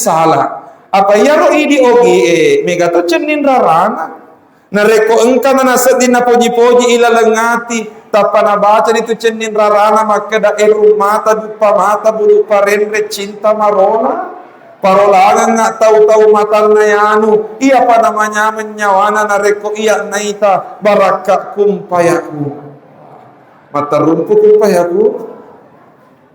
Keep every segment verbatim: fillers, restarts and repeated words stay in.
sala. Apa iyaro idi ogie, mega to cenning rarana. Narekko engka nanasedding napoji-poji ilaleng ati, tappa nabacani tu cenning rarana makkeda, "Eh, rummata, duppa mata, bulu parenre, cinta marola." Parolangengnga tau-tau matanna yanu, iyapa namanyameng nyawana narekko iya naita barakka kumpayaku. Mattarumpu kumpayaku.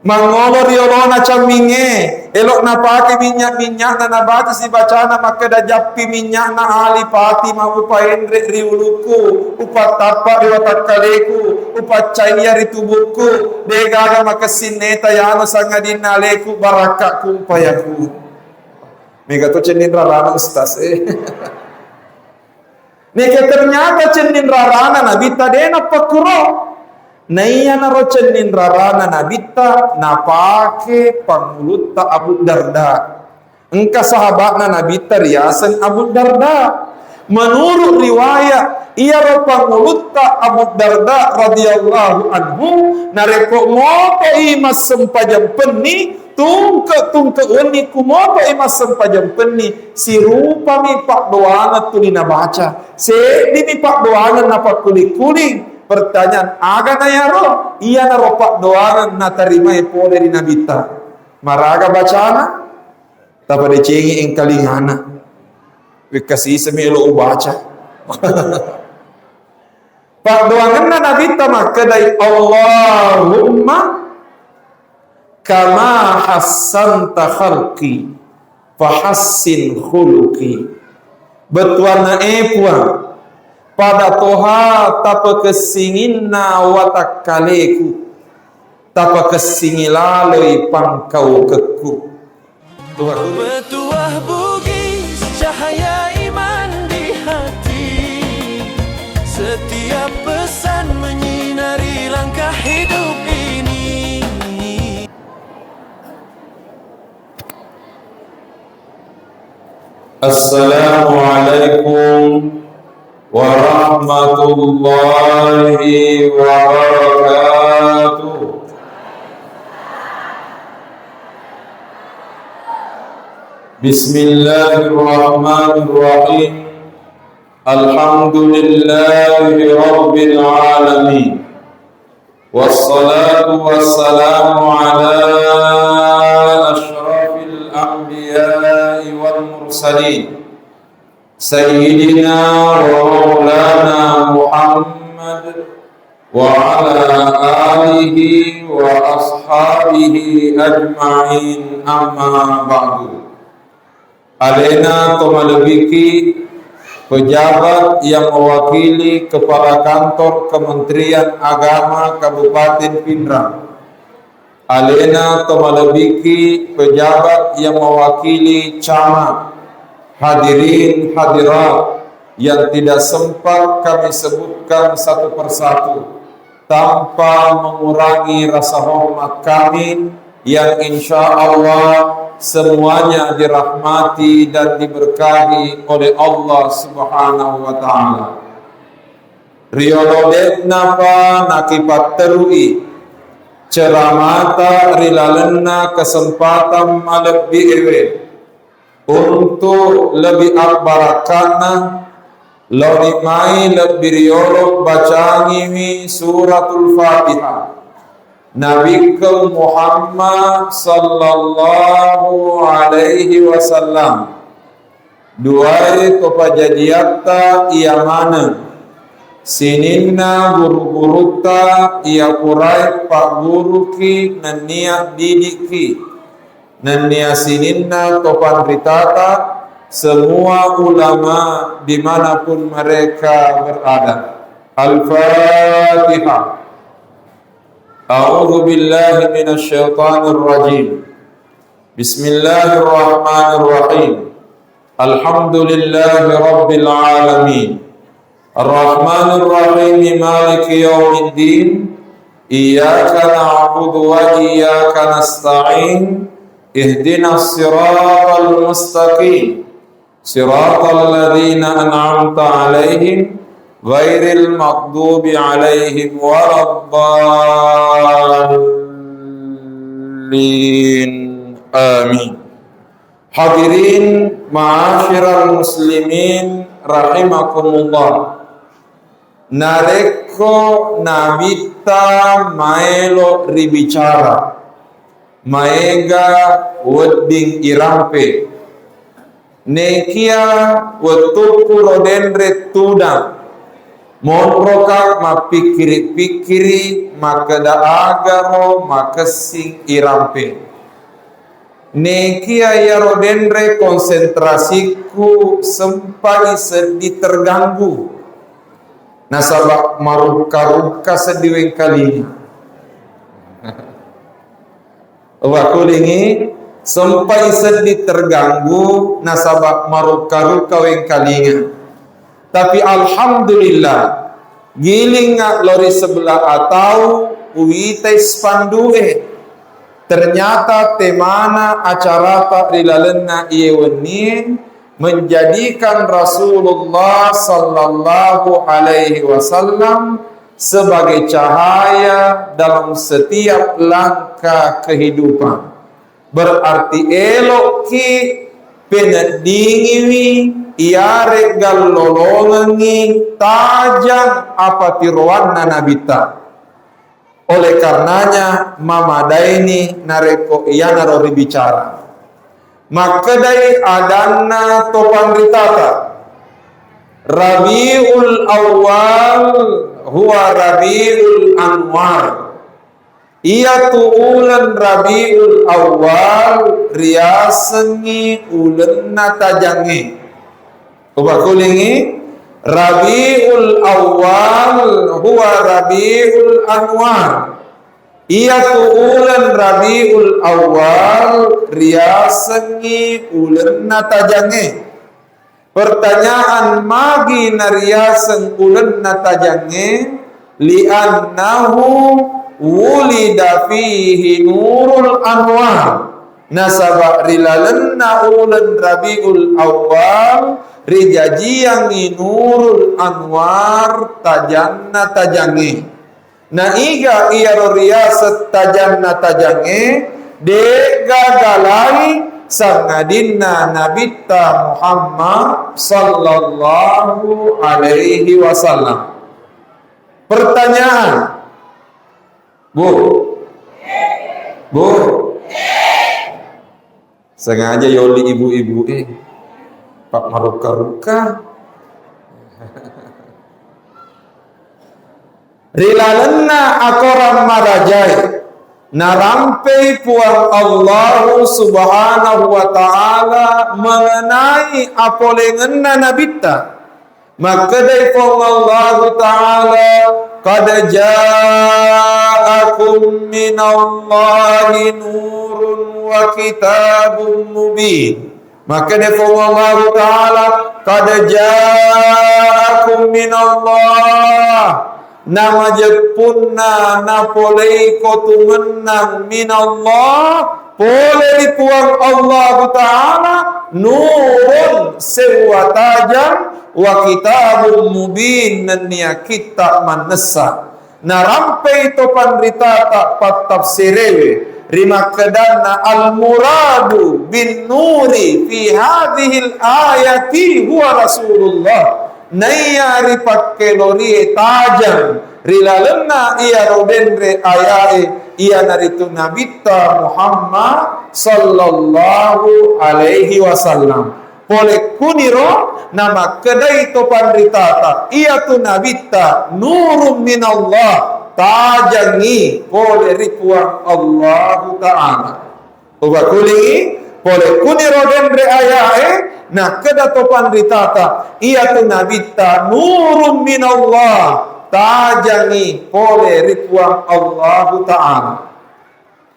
Mangolo riolona cammingnge, elo napake minnya-minynya'na, nabaca sibacana makkeda, "Jappi minnya'na Ali Fatimah, upaenre ri ulukku, upattappa ri watakkaleku, upaccaiya ri tubukku, degaga makessing naita yanu sangadinna aleku, barakka kumpayaku." Mega to cenning rarana, Ustaz, eh. Neke ternyata cenning rarana Nabitta de napakkuro. Naiyanaro cenning rarana Nabitta napake pangulutta Abu Darda. Engka sahabatna Nabitta riaseng Abu Darda. Menurut riwayat, iyaro pangulutta Abu Darda radhiyallahu anhu, narekko motoi massempajang penni, tungke-tungke wenni ku motoi massempajang penni, sirupami paddoangeng tuli nabaca. Seddimi paddoangeng napakkuli-kuli. Pertanyaan, aga na yaro? Iyanaro paddoangeng natarimai pole ri Nabitta. Maraga bacana? Tapadecengi engkalingana. Wekka sisemi elo ubaca. Paddoangenna Nabitta makkedai, "Allahumma kama hassanta khalqi, fahassin khuluqi." Bettuanna, e Puang, pada toha tapakessinginna watakkaleku, tapakessingi laloi pangkaukekku. Tuhan. Bertuah Bugis, cahaya iman di hati. Setiap pesan menyinari langkah hidup ini. Assalamualaikum warahmatullahi wabarakatuh. Bismillahirrahmanirrahim. Alhamdulillahi rabbil alamin. Wassalatu wassalamu ala asyrafil anbiya'i wal mursalin. Sayyidina wa maulana Muhammad wa ala alihi wa ashabihi ajma'in, amma ba'du. Alena to malebbiki pejabat yang mewakili Kepala Kantor Kementerian Agama Kabupaten Pinrang. Alena to malebbiki pejabat yang mewakili camat, hadirin hadirat yang tidak sempat kami sebutkan satu persatu, tanpa mengurangi rasa hormat kami yang insya Allah semuanya dirahmati dan diberkahi oleh Allah Subhanahu wa Ta'ala. Riolo de'napa nakipatterui ceramata ri lalenna kesempatan malebbi ewe, untuk lebih abbarakkanna, laoni mai lebbi riolo bacangiwi Suratul Fatihah. Nabikkeng Muhammad sallallahu alaihi wasallam. Duae to pajajiatta iya maneng, sininna guru-gurutta iya purae pagguruki nennia didikki, nennia sininna to panritata, semua ulama dimanapun mereka berada. Al-Fatihah. A'udzu billahi minasy syaithanir rajim. Bismillahirrahmanirrahim. Alhamdulillahi rabbil alamin. Arrahmanirrahim. Maliki yaumiddin. Iyyaka na'budu wa iyyaka nasta'in. Ihdinas siratal mustaqim. Siratal ladzina an'amta 'alaihim ghairil maghdubi 'alaihim waladdallin. Amin. Hadirin ma'asyiral muslimin rahimakumullah. Narekko Nabitta maelo ribicara, maega wedding irampe. Nekia wettukkuro denre tudang, monroka mappikkiri-pikkiri makkeda agaro makessing irampe. Nekia iyaro denre konsentrasikku sempai seddi terganggu, nasaba marukka-rukka seddi wengkalinga. Wakulingi, sempai seddi terganggu nasaba marukka-rukka wengkalinga. Tapi alhamdulillah, gilinga lao ri sebelah atau uwitai spandue. Ternyata temana acarata ri lalenna iye wennie menjadikan Rasulullah sallallahu alaihi wasallam sebagai cahaya dalam setiap langkah kehidupan. Berarti eloki peneddingiwi iyarega lolongengi tajang apa tiroanna Nabitta. Oleh karenanya, mamadaini narekko iyanaro ribicara. Makkedai adanna to panritata, Rabiul Awal huwa Rabiul Anwar. Iyatu uleng Rabiul Awal riasengngi ulenna tajangnge. Upakulingi, Rabiul Awal huwa Rabiul Anwar. Iyatu uleng Rabiul Awal riasengngi ulenna tajangnge. Pertanyaan, magi nariaseng ulenna tajangnge? Li'annahu wulida fihi nurul anwar. Nasaba ri lalenna uleng Rabiul Awal rijajiangngi nurul anwar, tajanna tajangnge. Na iga iyaro riaseng tajanna tajangnge? De'gaga laing sangadinna Nabitta Muhammad sallallahu alaihi wasallam. Pertanyaan, Bu, Bu, sengaja yolli ibu-ibu e, pak marukka-rukka. Ri lalenna akorang marajae, narampei Puang Allahu Subhanahu wa Ta'ala mengenai apolengenna Nabitta. Makkedai Puang Allahu Ta'ala, "Qad ja'akum minallahi nurun wa kitabun mubin." Makkeda Puang Allahu Ta'ala, "Qad ja'akum minallah." Namajeppunna napoleiko tumennang minallah, pole ri Puang Allahu Ta'ala, nurun, sewwa tajang, wa kitabun mubin, nennia kitta mannessa. Narampei to panritata pattafsirewe rimakkedanna, al-muradu bin nuri fi hadhil ayati huwa Rasulullah. Naiya ripakkelorie tajang ri lalenna iyaro denre ayae, iyanaritu Nabitta Muhammad sallallahu alaihi wasallam. Pole kuniro, namakkedai to panritata, iyatu Nabitta nurun minallah, tajangngi pole ri Puang Allahu Ta'ala. Ubakulingi, pole kuniro denre ayae, nakkeda to panritata, iyatu Nabitta nurun minallah, tajangngi pole ri Puang Allahu Ta'ala.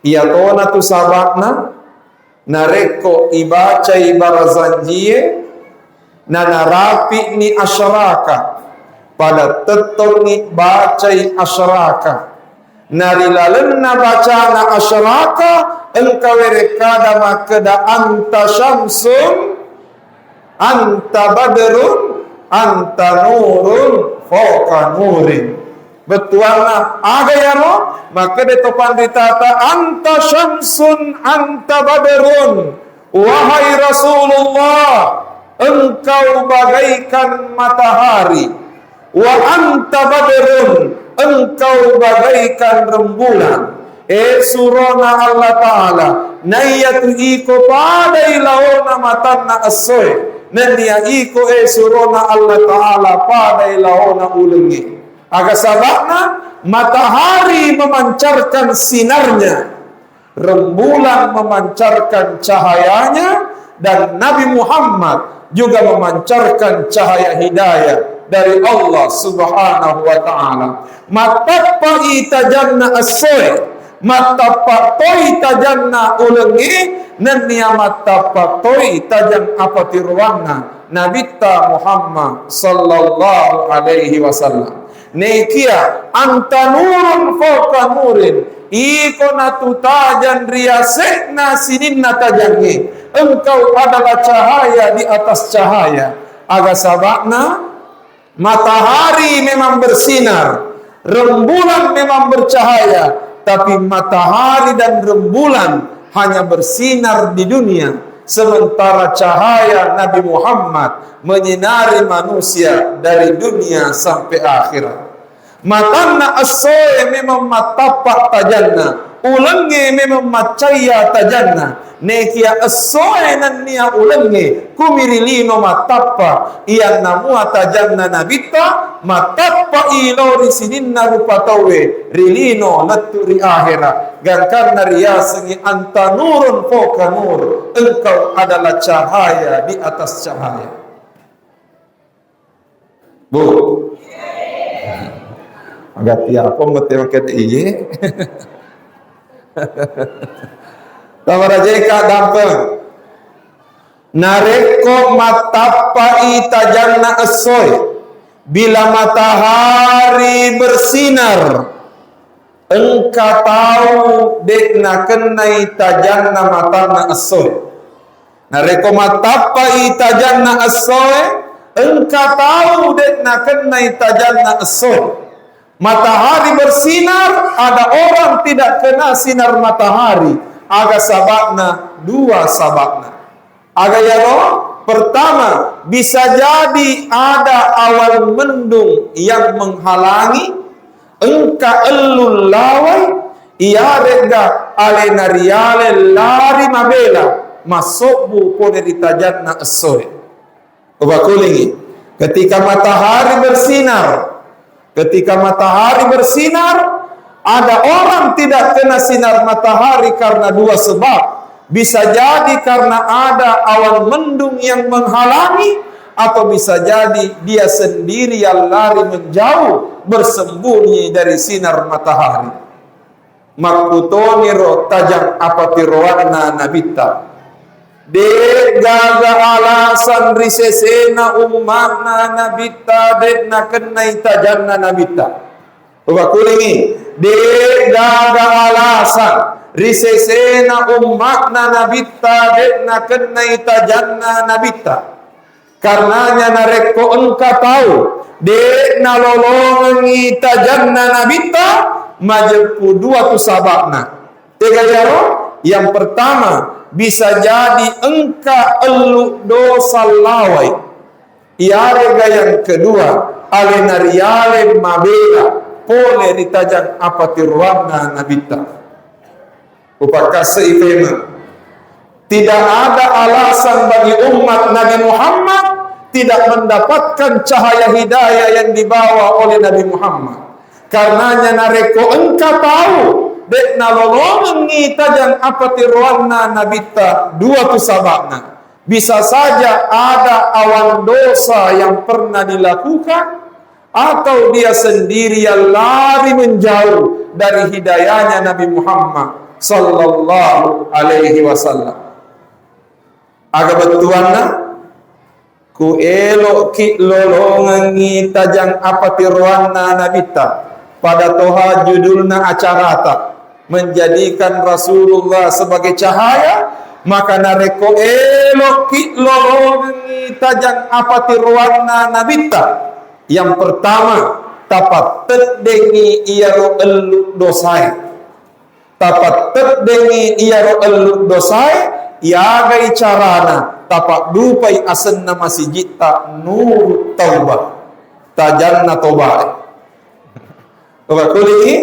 Iyatona tu saba'na, narekko ibacai barazanjie, nanarapi'ni asyraka, pada tettongngi bacai asyraka. Na ri lalenna bacana asyraka, engka werekkada makkeda, "Anta syamsun, anta badrun, anta nurun fauqa nurin." Bettuanna aga iyaro? Makkeda to panritata, "Anta syamsun, anta badrun." Wahai Rasulullah, engkau bagaikan matahari. Wa anta badrun, engkau bagaikan rembulan. E surona Allah Ta'ala, naiyatu iko padai laona matanna essoe, nennia iko e surona Allah Ta'ala padai laona ulengnge. Aga saba'na? Matahari memancarkan sinarnya, rembulan memancarkan cahayanya, dan Nabi Muhammad juga memancarkan cahaya hidayah dari Allah Subhanahu wa Ta'ala. Mattappa'i tajanna essoe, mattappa toi tajanna ulengnge, nennia mattappa toi tajang apatiroanna Nabitta Muhammad sallallahu alaihi wasallam. Nekia anta nurun fauqa nurin, iko natu tajang ri ase'na sininna tajangnge, engkau adalah cahaya di atas cahaya. Aga saba'na? Matahari memang bersinar, rembulan memang bercahaya, tapi matahari dan rembulan hanya bersinar di dunia, sementara cahaya Nabi Muhammad menyinari manusia dari dunia sampai akhirat. Matanna essoe memang mattappa tajanna, ulengnge memang maccaya tajanna, nekia essoe nennia ulengnge kumi ri lino mattappa, iyanna mua tajanna Nabitta mattappa i lao ri sininna rupa tauwe ri lino lettu ri ahera, gangkanna riasengngi anta nurun fauqa nur, engkau adalah cahaya di atas cahaya. Bu. Agak tiapong betul makkeda iye. Tabarajeka dampeng. Narekko mattappai tajanna essoe, bila matahari bersinar, engka tau de' nakennai tajanna matanna essoe. Narekko mattappai tajanna essoe, engka tau de' nakennai tajanna essoe. Matahari bersinar, ada orang tidak kena sinar matahari. Aga saba'na? Dua saba'na. Aga yaro? Pertama, bisa jadi ada awan mendung yang menghalangi, engka ellung lawai, iyare'ga alena riale lari mabela, massobbu pole ri tajanna essoe. Upakulingi, ketika matahari bersinar, ketika matahari bersinar, ada orang tidak kena sinar matahari karena dua sebab. Bisa jadi karena ada awan mendung yang menghalangi, atau bisa jadi dia sendiri yang lari menjauh, bersembunyi dari sinar matahari. Makkutoniro tajang apatiroanna Nabitta. De'gaga alasan ri sesena umma'na Nabitta de' nakennai tajanna Nabitta. Upakulingi, de'gaga alasan ri sesena umma'na Nabitta de' nakennai tajanna Nabitta. Karenanya narekko engka tau de' nalolongengngi tajanna Nabitta, majeppu dua tu saba'na. Tega jaro? Yang pertama, bisa jadi engka ellu dosa lawai. Iyarega yang kedua, alena riale mabela pole ri tajang apatiroanna Nabitta. Upakkasei paimeng. Tidak ada alasan bagi umat Nabi Muhammad tidak mendapatkan cahaya hidayah yang dibawa oleh Nabi Muhammad. Karenanya narekko engka tau de' nalolongengngi tajang apatiroanna Nabitta, dua tu saba'na. Bisa saja ada awan dosa yang pernah dilakukan, atau dia sendiri yang lari menjauh dari hidayahnya Nabi Muhammad sallallahu alaihi wasallam. Aga bettuanna? Ku elo'ki lolongengngi tajang apatiroanna Nabitta, pada toha judulna acarata, menjadikan Rasulullah sebagai cahaya, maka narekko elo'ki lolongengngi tajang apatiroanna Nabitta, yang pertama, tapatteddengngi iyaro ellu dosae. Tapatteddengngi iyaro ellu dosae, Iyagai carana tapaddupai asenna masijitta Nurut Taubah, tajanna tobae. Upakulingi,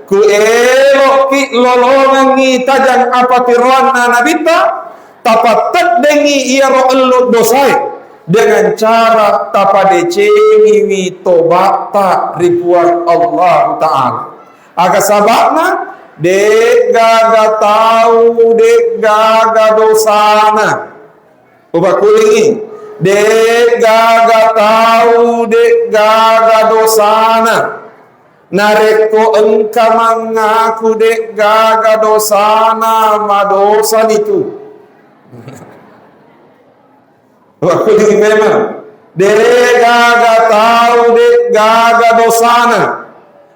ku elo'ki lolongengngi tajang apatiroanna Nabitta, tapatteddengngi iyaro ellu dosae dengan cara tapadecengiwi tobatta ri Puang Allahu Ta'ala. Aga saba'na? De'gaga tau, de'gaga dosana. Upakulingi, de'gaga tau, de'gaga dosana. Narekko engka mangaku de'gaga dosana, madosanitu. Upakulingi memang, de'gaga tau, de'gaga dosana.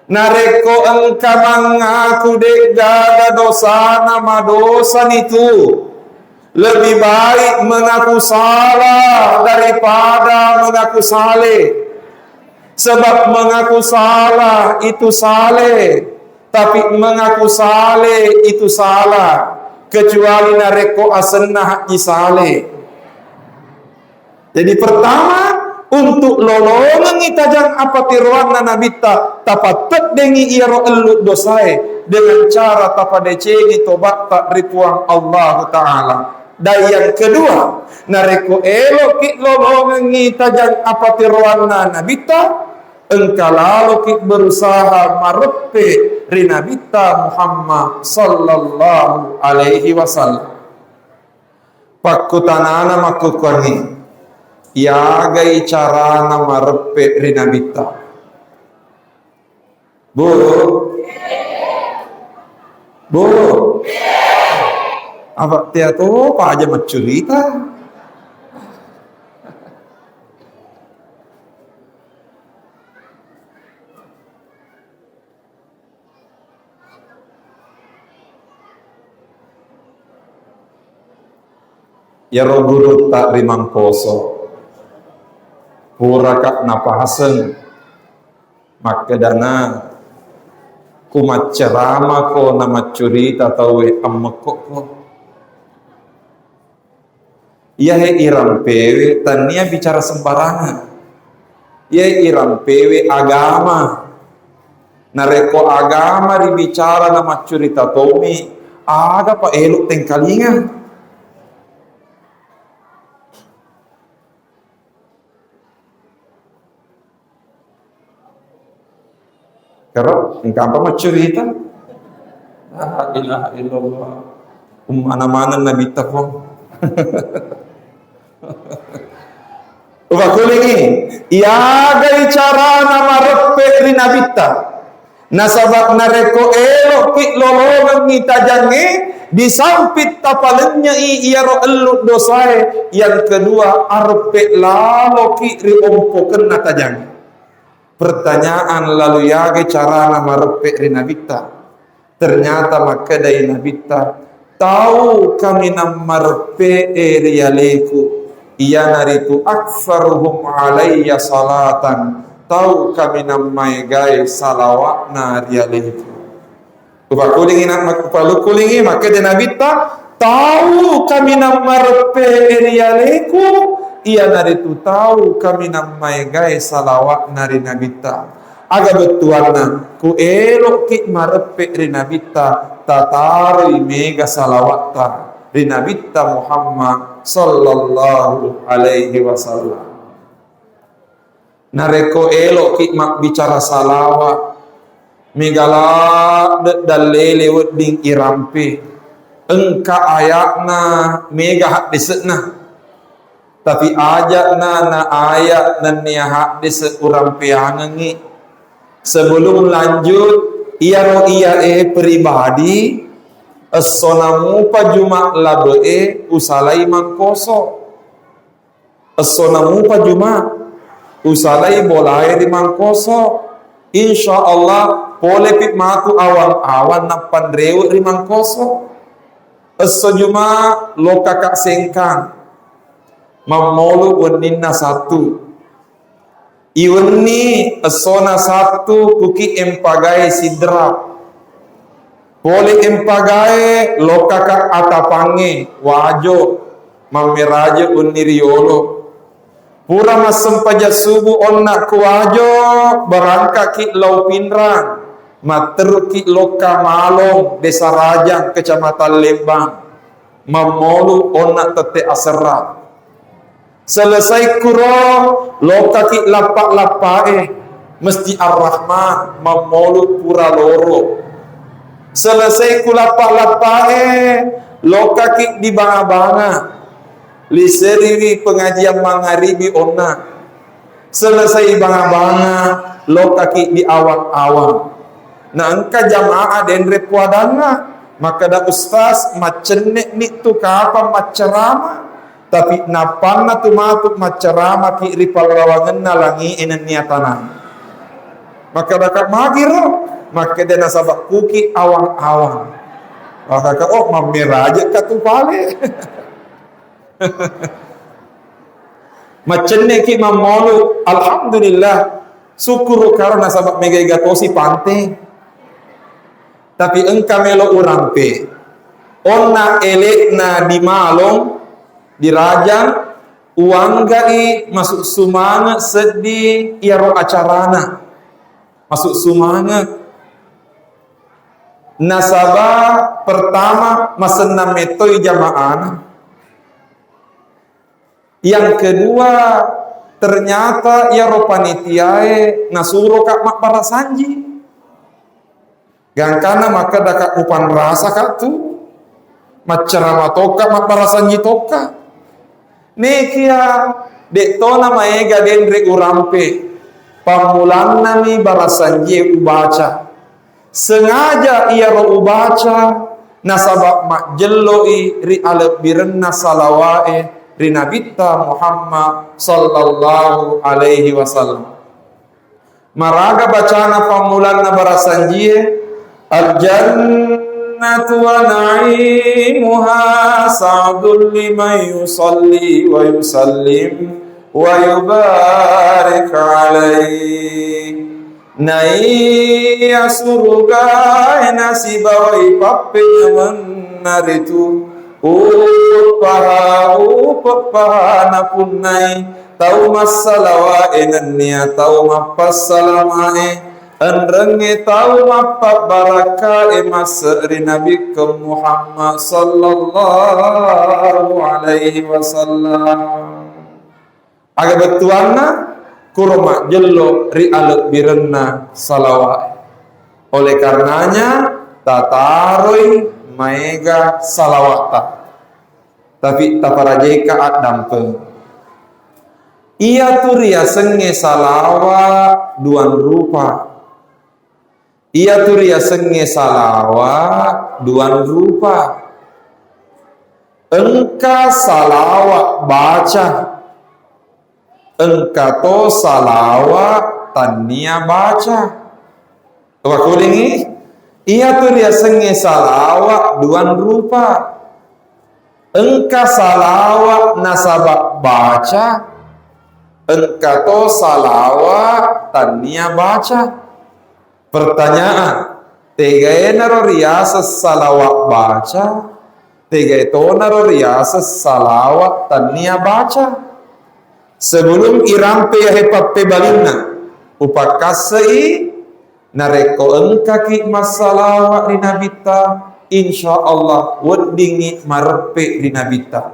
Narekko engka mangaku de'gaga dosana, madosanitu. Lebih baik mengaku salah daripada mengaku saleh. Sebab mengaku salah itu saleh, tapi mengaku saleh itu salah, kecuali narekko asenna Haji Saleh. Jadi pertama, untuk lolongengngi tajang apatiroanna Nabitta, tapatteddengngi iyaro ellu dosae dengan cara tapadecengi tobatta ri Puang Allahu Ta'ala. Dan yang kedua, narekko elo'ki lolongengngi tajang apatiroanna Nabitta, engka laloki berusaha mareppe ri Nabitta Muhammad sallallahu alaihi wasallam. Pakkutanana makkukkuanni, iyagai carana mareppe ri Nabitta? Bu? Bu? Apa tea topa aja maccurita? Iyaro gurutta ri Mangkoso, puraka napaseng makkedana, ku macceramako namaccurita tauwe ammekkokko. Iyahe irampewe tannia bicara sembarangan. Iyahe irampewe agama. Narekko agama ribicara namaccurita tommi, agapa elo tengkalinga? Karo, engka apa maccurita? La ilaha illallah. Ummana maneng Nabitta, Puang. Upakulingi, iyagai carana mareppe ri Nabitta. Nasaba narekko elo'ki lolongengngi tajangnge, di samping tapalennyei iyaro ellu dosae, yang kedua, areppe laloki ri ompokenna tajangnge. Pertanyaan, lalu iyaga carana mareppe ri Nabitta? Ternyata makkedai Nabitta, tau kaminang mareppe'e ri aleku, iyanaritu aktsaruhum alayya salatan, tau kaminang maegae salawa'na ri aleku. Upakulingi na-, mak-, upalukulingi, makkeda Nabitta, tau kaminang mareppe ri aleku, iyanaritu tau kaminang maegae salawa'na ri Nabitta. Aga bettuanna, ku elo'ki mareppe ri Nabitta, tataroi mega salawa'ta ri Nabitta Muhammad sallallahu alaihi wasallam. Narekko elo'ki mabbicara salawa, mega ladde dallele wedding irampe, engka aya'na, mega haddese'na. Tapi aja'na na aya' nennia haddese' urampeangengngi. Sebelum lanjut, iyaro iyae pribadi, essona mupa Juma' labe'e usalai Mangkoso. Essona mupa Juma', usalai bolae ri Mangkoso. Insya Allah, polepi matu awang-awang nappanrewe' ri Mangkoso. Esso Juma', lokaka Sengkang. Mammolu wenninna Sattu. Iwenni essona Sattu kuki empagai Sidrap. Pole empagae, lokkaka atapangnge, Wajo, mammeraje unni riyolo. Pura massempajang subuh onna ku Wajo, barangkaki lao Pinrang, matterukki lokka Malong, Desa Rajang, Kecamatan Lembang. Mammolu onna tette aserra. Selesai kuro, lokkaki lappa-lappae, Masjid Ar-Rahman, mammolu pura loro. Selesai ku lappa-lappae, lokkaki di Banga-Banga. Liseriwi pengajian mangaribi onna. Selesai Banga-Banga, lokkaki di Awang-Awang. Na engka jamaah denre puadanna. Makkeda, "Ustaz, maccenne'ni tu kapang maccerama?" Tapi nappanna tu matu maccaramaki ri pallawangenna langi'e nennia tanae. Makkedaka, "Magiro?" Makkeda, "Nasaba kuki Awang-Awang." Makaka, "Oh, mammerajekka tu pale." Maccenneki mammolu, alhamdulillah. Sukkuru karo nasaba mega-ega tosi pante. Tapi engka melo urampe. Onna ele'na di Malong, di Rajang, uwanggai masuk sumange seddi iyaro acarana. Masuk sumange. Nasaba pertama masennang mettoi jamaana. Yang kedua, ternyata iyaro panitiae nasuroka mabbarasanji. Gangkanna makkedaka, "Upanrasaka tu, maccarama tokka, mabbarasanji tokka." Nekia, de'tona maega denre urampe, pammulannami barasanjie ubaca. Sengaja iyaro ubaca nasaba majjelloi ri alebbirenna salawae ri Nabitta Muhammad sallallahu alaihi wasallam. Maraga bacana pammulanna barasanjie, "Al-jannatu wa na'imuha sa'dun liman yusalli wa yusallim wa yubarik alaih." Naiya surugae nasibawai pappenyamenna ritu, upeppaha, upeppaha napunnai tau massalawae nennia tau mappassalamae, enrengnge tau mappabbarakkae masse ri Nabikkeng Muhammad sallallahu alaihi wasallam. Aga bettuanna? Kuro majjello ri alebbirenna salawa'e. Oleh karenanya, tataroi maega salawa'ta. Tapi taparajeka addampeng. Iyatu riasengnge salawa duang rupa. Iyatu riasengnge salawa duang rupa. Engka salawa baca, engka to salawa tannia baca. Coba kulingi, iyatu riasengnge salawa duang rupa. Engka salawa nasaba baca, engka to salawa tannia baca. Pertanyaan, tegaenaro riaseng salawa baca, tegae tonaro riaseng salawa tannia baca? Sebelum irampe yahe pappebalinna, upakkassei, narekko engkaki massalawa ri Nabitta, insya Allah weddingngi mareppe ri Nabitta.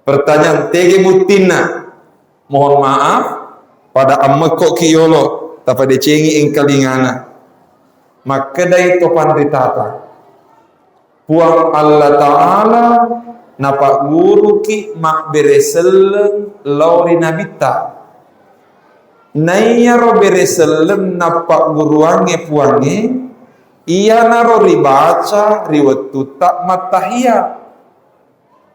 Pertanyaan, tege buttinna? Mohon maaf, pada ammekkoki yolo, tapadecengi engkalingana. Makkedai to panritata, Puang Allah Ta'ala napagguruki mabbere selleng lao ri Nabitta. Naiyaro bere selleng nappagguruangnge Puangnge, iyanaro ribaca ri wettutta mattahiya.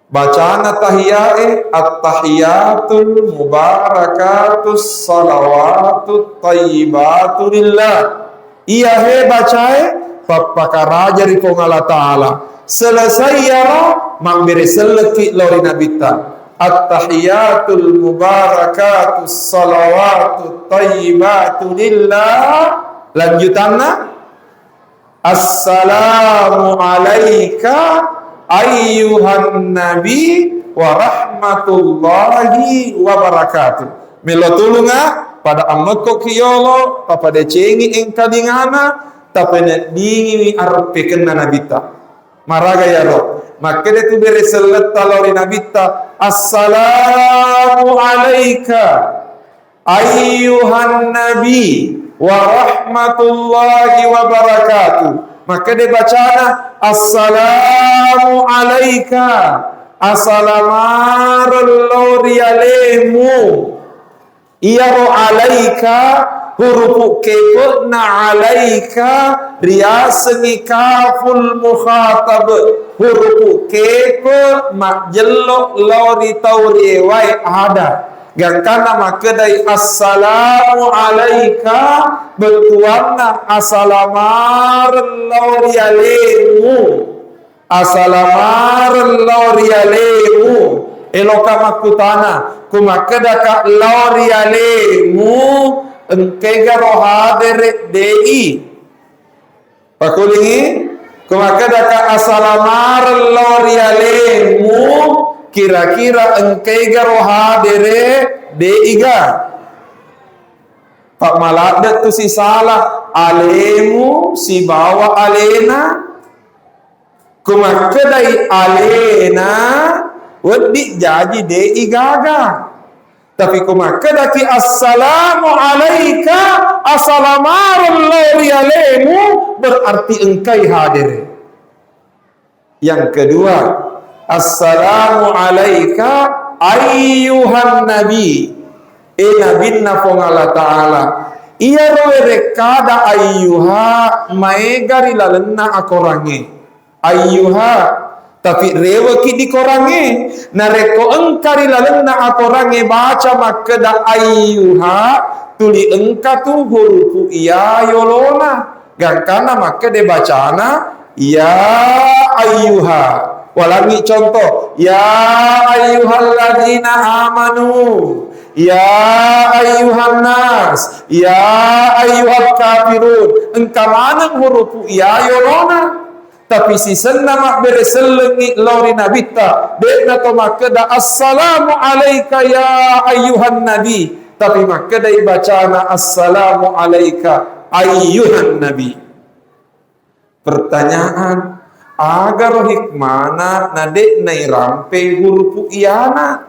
Bacana tahiyae, "Attahiyatul mubarakatus salawatut thayyibatu lillah." Iyahe bacae pappakaraja ri Puang Allah Ta'ala. Selesai iyaro, mabbere sellekki lao ri Nabitta. "Attahiyatul mubarakatus salawatut thayyibatu lillah." Lanjutanna, Assalamu alaika ayyuhan nabi wa rahmatullahi wa barakatuh. Melo tulunga, pada ammekko ki yolo, tapadecengi engka dingana, tapeneddingiwi areppekenna nabitta. Maraga yaro? Makkeda tu bere selletta lao ri nabitta, "Assalamu alaika ayyuhan nabi wa rahmatullahi wa barakatuh." Makkeda bacana, "Assalamu alaika, asalamareng lao ri alemu." Iyaro alaika, hurupu kepe'na alaika, riasengngi kaful mukhatab, hurupu kepe majjello lao ri tau riewae ada. Gangkanna makkedai, "Assalamu alaika," bettuanna asalamareng lao ri alemu. Asalamareng lao ri alemu. Eloka makkutana, ku makkedaka lao ri alemu, engkaigaro hadere? De'i. Pakulingi, ku makkedaka asalamareng lao ri alemu, kira-kira engkaigaro hadere? De'iga. Pak maladde tu sisala alemu sibawa alena. Ku makkedai alena, wedding jaji de'i gaga. Tapi ku makkedaki assalamu alaika, asalamareng lao ri alemu, berarti engkai hadere. Yang kedua, assalamu alaika ayyuhan nabi. E nabinna Puang Allah Ta'ala. Iyaro werekkada ayyuha maega ri lalenna akorangnge. Ayyuha, tapi reweki di korangnge. Narekko engka ri lalenna akorangnge baca makkeda ayyuha, tuli engka tu hurupu iya yolona. Gangkanna makkeda bacana ya ayyuha. Walangi contoh, ya ayyuhalladzina amanu, ya ayyuhan nas, ya ayyuhal kafirun. Engka maneng hurupu iya yolona. Tapi sisenna mabbere sellengngi lao ri nabitta, de'na to makkeda, "Assalamu alaika ya ayyuhan nabi," tapi makkedai bacana, "Assalamu alaika ayyuhan nabi." Pertanyaan, agaro hikmana na de'na irampei hurupu iyana?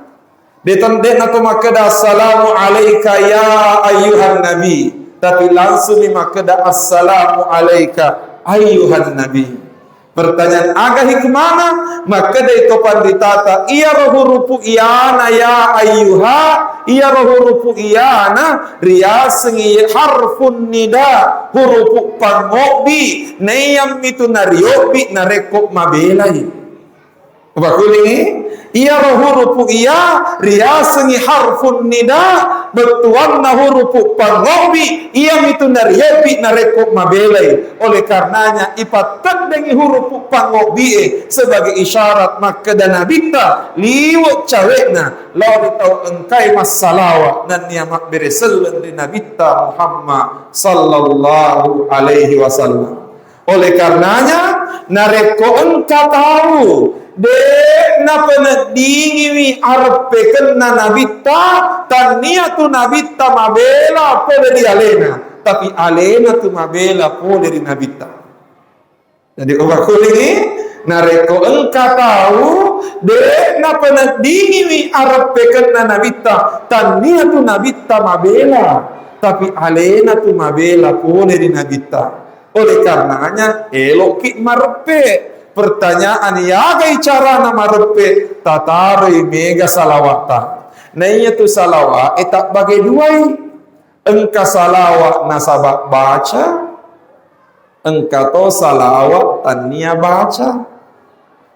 De tan-, de'na to makkeda, "Assalamu alaika ya ayyuhan nabi," tapi langsung mi makkeda, "Assalamu alaika ayyuhan nabi." Pertanyaan, aga hikmana? Makkedai to panritata, iyaro hurupu iyana ya ayyuha, iyaro hurupu iyana riasengngi harfun nida, hurupu pangobbi, naiyammitu nariobbi narekko mabelai. Upakulingi, iyaro hurupu iya riasengngi harfun nida, bettuanna hurupu pangobbi, iyamitu nariobbi narekko mabelai. Oleh karenanya, ipatteddengi hurupu pangobbie sebagai isyarat makkeda nabitta liwe' cawe'na lao ri tau engkae massalawa nennia mabbere selleng ri Nabitta Muhammad sallallahu alaihi wasallam. Oleh karenanya, narekko engka tau de' napeneddingiwi areppekenna nabitta, tannia tu nabitta mabela pole ri alena, tapi alena tu mabela pole ri nabitta. Jadi, upakulingi, narekko engka tau de' napeneddingiwi areppekenna nabitta, tannia tu nabitta mabela, tapi alena tu mabela pole ri nabitta. Oleh karenanya, eloki mareppe. Pertanyaan, yagai carana mareppe? Tataroi mega salawatta. Naiya tu salawa e tabbage duai. Engka salawa nasaba baca, engka to salawa tannia baca.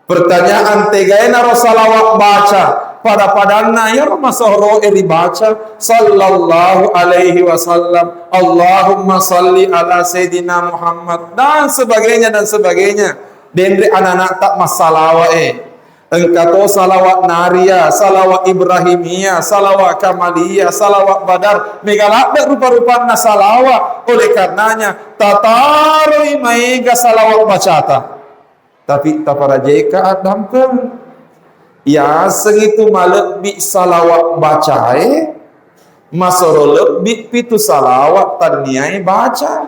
Pertanyaan, tegaenaro salawa baca? Pada-padanna iyaro masoroe ribaca, sallallahu alaihi wasallam, Allahumma salli ala sayyidina Muhammad, dan sebagainya, dan sebagainya. Denre anak-anak tak massalawa e. Engka to salawat Nariyah, salawat Ibrahimiyah, salawat Kamaliyah, salawat Badar. Mega ladde rupa-rupanna salawat. Oleh karenanya, tataroi maega salawat bacata. Tapi taparajeka addampeng. Yaseng itu malebbi salawat bacae, masoro lebbi pitu salawat tanniae baca.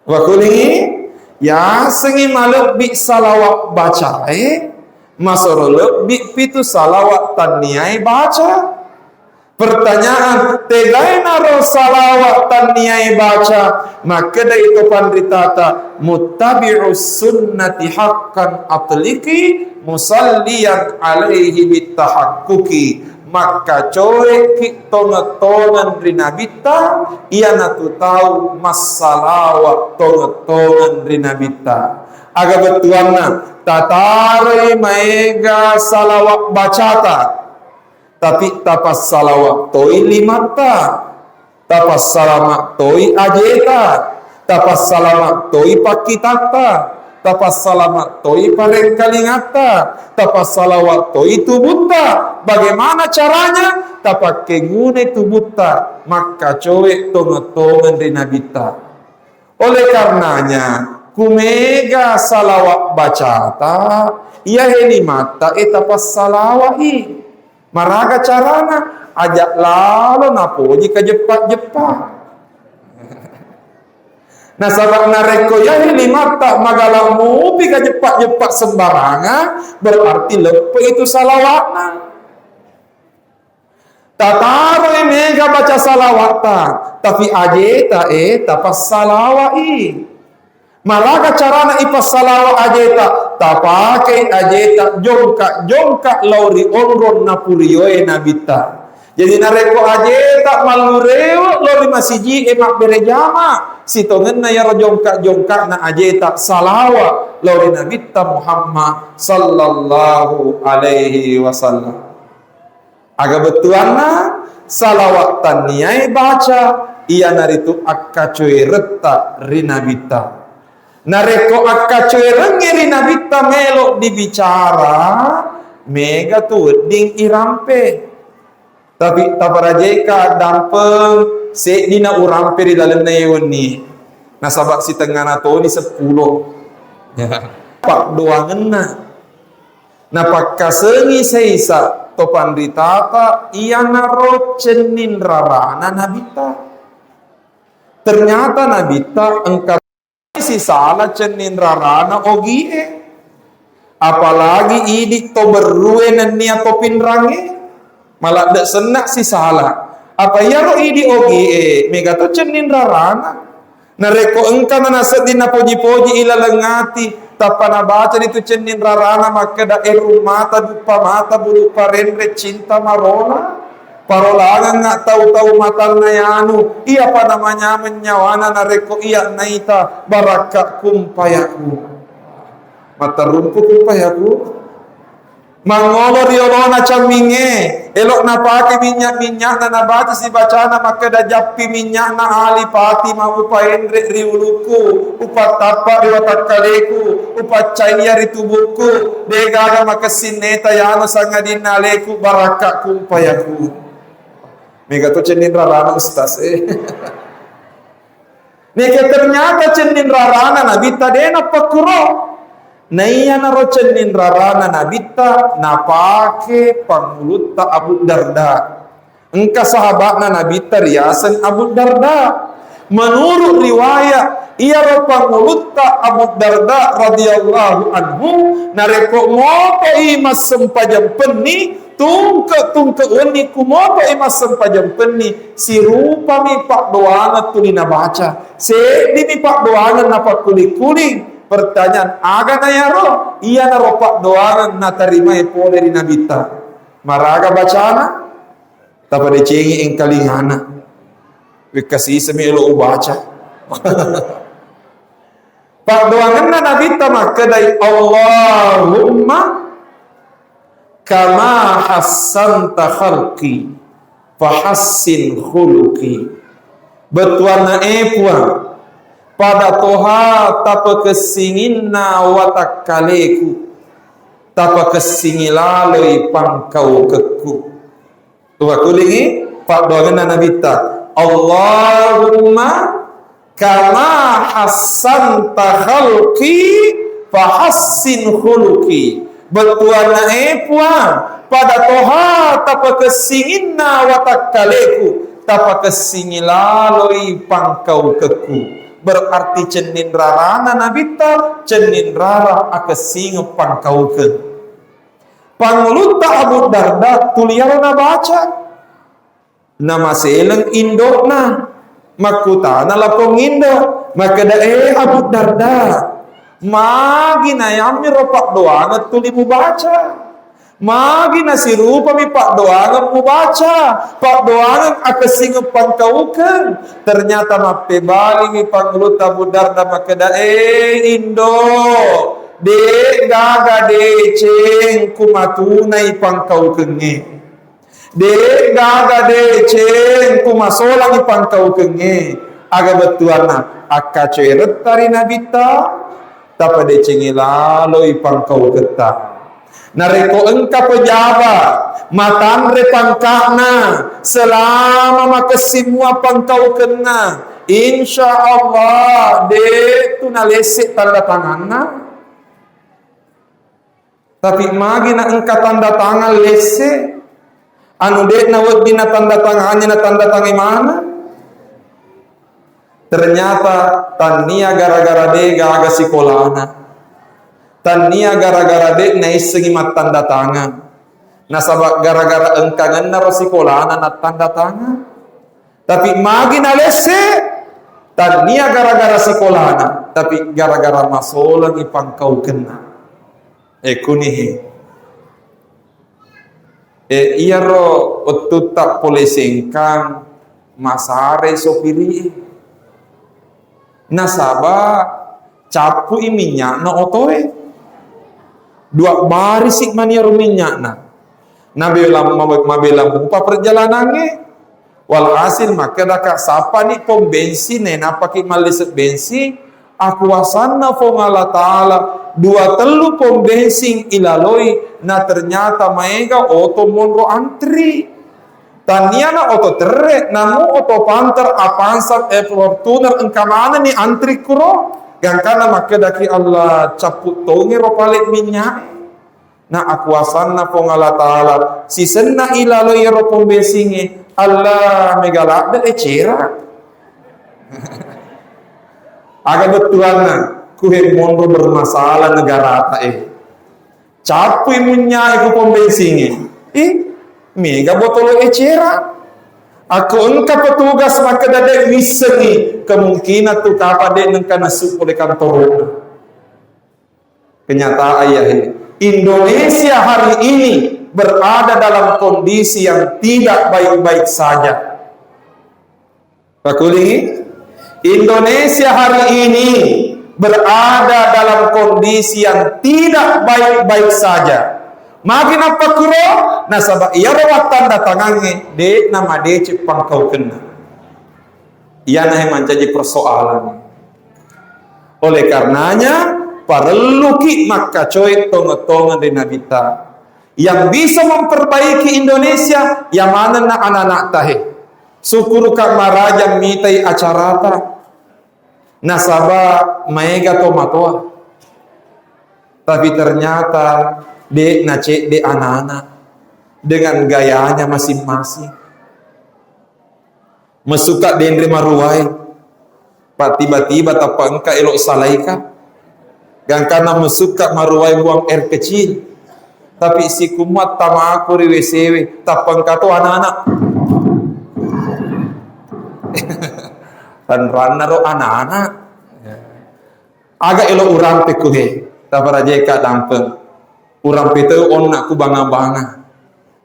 Wakulingi, yasengi malebbi salawat bacae, masoro lebbi pitu salawat tanniae baca. Pertanyaan, tegaenaro salawat tanniae baca? Makkedai to panritata, muttabi'us sunnati haqqan atliki musalliyan alaihi bittahakkuki. Makkacoeki tongeng-tongeng ri Nabitta, iyanatu tau massalawat tongeng-tongeng ri Nabitta. Aga bettuanna? Tataroi maega salawat bacata, tapi tapassalawat toi limatta. Tapassalama toi ajeta, tapassalama toi pakkitatta, tapassalama toi parengkalingatta, tapassalawat toi tubutta. Bagaimana caranya? Tapakkegunai tubutta, makkacoe tongeng-tongeng ri Nabitta. Oleh karenanya, kumega salawat bacata, iyahe limatta e tapassalawai. Maraga carana? Aja lalo napoji kajeppa-jeppa. Nasaba narekko iyahe limatta magala mupi kajeppa-jeppa sembarangan, berarti leppe itu salawatna. Tataroi mega baca salawatta, tapi ajeta e tapassalawai. Maraga carana ipassalawa ajeta? Tapakei ajeta jongka-jongka lao ri onrong napurioe Nabitta. Jadi narekko ajeta mallurewe lao ri masiji e mabbere jama, sitongenna iyaro jongka-jongkana ajeta salawa lao ri Nabitta Muhammad sallallahu alaihi wasallam. Aga bettuanna? Salawat tanniae baca, iyanaritu akkacoeretta ri Nabitta. Narekko akkacoerengnge ri Nabitta melo dibicara, mega tu wedding irampe. Tapi taparajeka dampeng, seddina urampe ri lalenna ye wenni. Nasaba sitengngana toni seppulo. Paddoangenna. Napakkasengi saisa to panritata iyanaro cenning rarana Nabitta. Ternyata Nabitta engka sisala cenning rarana ogie. Apalagi idi to berrue nennia to pinrangnge. Maladde senna sisala. Apa iyaro idi ogie, mega to cenning rarana. Narekko engka nanasedding napoji-poji ilaleng ati, tappa nabacani tu cenning rarana makkeda, "Erung mata, duppa mata, bulu parenre, cinta marola, parolangengnga tau-tau matanna yanu, iyapa namanyameng nyawana narekko iya naita barakka kumpayaku." Mattarumpu kumpayaku. Mangolo riolona cammingnge, elo napake minnya-minynya'na, nabaca sibacana makkeda, "Jappi minnya'na Ali Fatimah, upaenre ri ulukku, upattappa ri watakkaleku, upaccaiya ri tubukku, degaga makessing neta yanu sangadinna aleku, barakka kumpayaku." Mega to cenning rarana, Ustaz, eh. Neke ternyata cenning rarana Nabitta de napakkuro. Naiyanaro cenning rarana Nabitta napake pangulutta Abu Darda. Engka sahabatna Nabitta riaseng Abu Darda. Menurut riwayat, iyaro pangulutta Abu Darda radhiyallahu anhu, narekko motoi massempajang penni, tungke-tungke wenni ku motoi massempajang penni, sirupami paddoangeng tuli nabaca. Seddimi paddoangeng napakkuli-kuli. Pertanyaan, aga na yaro? Iyanaro paddoangeng natarimai pole ri Nabitta. Maraga bacana? Tapadecengi engkalingana. Wekka sisemi elo ubaca. Paddoangenna Nabitta makkedai, "Allahumma kama hassanta khalqi fahassin khuluqi." Bettuanna, e Puang, pada toha tapakessinginna watakkaleku. tapakessingi laloi pangkaukekku. Tuwakulingi paddoangenna Nabitta, Allahumma kama hassanta khalqi fahassin khuluqi. Bettuanna, e Puang, pada toha tapakessinginna watakkaleku, tapakessingi laloi pangkaukekku. Berarti cenning rarana Nabitta, cenning rara akessingeng pangkaukeng. Pangulutta Abu Darda tuliaro nabaca. Namaseleng indo'na, makkutana lapong indo, makkeda, e Abu Darda, magi nayammiro paddoangeng tuli mubaca? Magi nasirupami paddoangeng mubaca, paddoangeng akessingeng pangkaukeng? Ternyata mappebalimi pangulutta Abu Darda makkeda, e indo, de gaga deceng kumatunai pangkaukengnge. De gaga deceng kumasolangi pangkaukengnge. Aga bettuanna, akkacoeretta ri Nabitta, tapadecengi laloi pangkauketta. Narekko engka pejabat matanre pangka'na selama makessing mua pangkaukenna, insya Allah de tu nalesse tanda tanganna. Tapi magi na engka tanda tangan lesse, anu de'na wedding na tanda tangannya na tanda tangai mana? Ternyata tannia gara-gara de gaga sikolana, tannia gara-gara de naissengi mattanda tangan, nasaba gara-gara engkangenna ro sikolana nattanda tangan. Tapi magi nalesse, tannia gara-gara sikolana, tapi gara-gara masolangi pangkaukenna. E kunihi. E iyaro wettutta pole Sengkang, masare sopiri e. Nasaba cappu'i minyakna otoe. Dua barisi mani iyaro minyakna. Nabela, mabe-, mabela mupa perjalanangnge. Walhasil, makkedaka, sappani pom bensin, nainapaki mallise bensin, akuasanna Puang Allah Ta'ala, dua tellu pom bensin ilaloi, na ternyata maega oto monro antri. Tanniana oto terre, namu oto panter, Avanza, eh, Fortuner, engka manenni antri kuro, gangkana makkedaki Allah, cappu tongero pale minyak. Na akuasanna Puang Allah Ta'ala, sisenna ilaloi ero pom bensingnge, Allah, mega ladde ecera. Aga bettuanna, kuhe monro bermasalah negarata e. Cappui munyai ku pom bensingnge. Ih, mega botolo ecera. Aku engka petugas makkeda de missengi, kemungkinan tu kapa de nengka nasu pole kantoro. Kenyataan ya, he. Indonesia hari ini berada dalam kondisi yang tidak baik-baik saja. Pakulingi, Indonesia hari ini berada dalam kondisi yang tidak baik-baik saja. Magi napakuro, nasaba iyaro wattanda tangangnge, de namadeceng pangkaukenna. Iyana he mancaji persoalan. Oleh karenanya, parelluki makkacoe tongeng-tongeng ri Nabitta. Yang bisa memperbaiki Indonesia, ya manenna anak-anak tahe. Syukuruka maraja mitai acarata. Nasaba maega to matoa. Tapi ternyata de nacedde anak-anak dengan gayanya masing-masing. Mesukka denre maruwai, pa tiba-tiba tappa engka elo salaika. Gangkanna mesukka maruwai buang air kecil. Tapi sikumua tamaku ri W C we, tappa engka to anak-anak. Ranranna ro anak-anak. Aga elo urampe kuhe, taparajeka dampeng. Urampe tau onna ku banga-banga.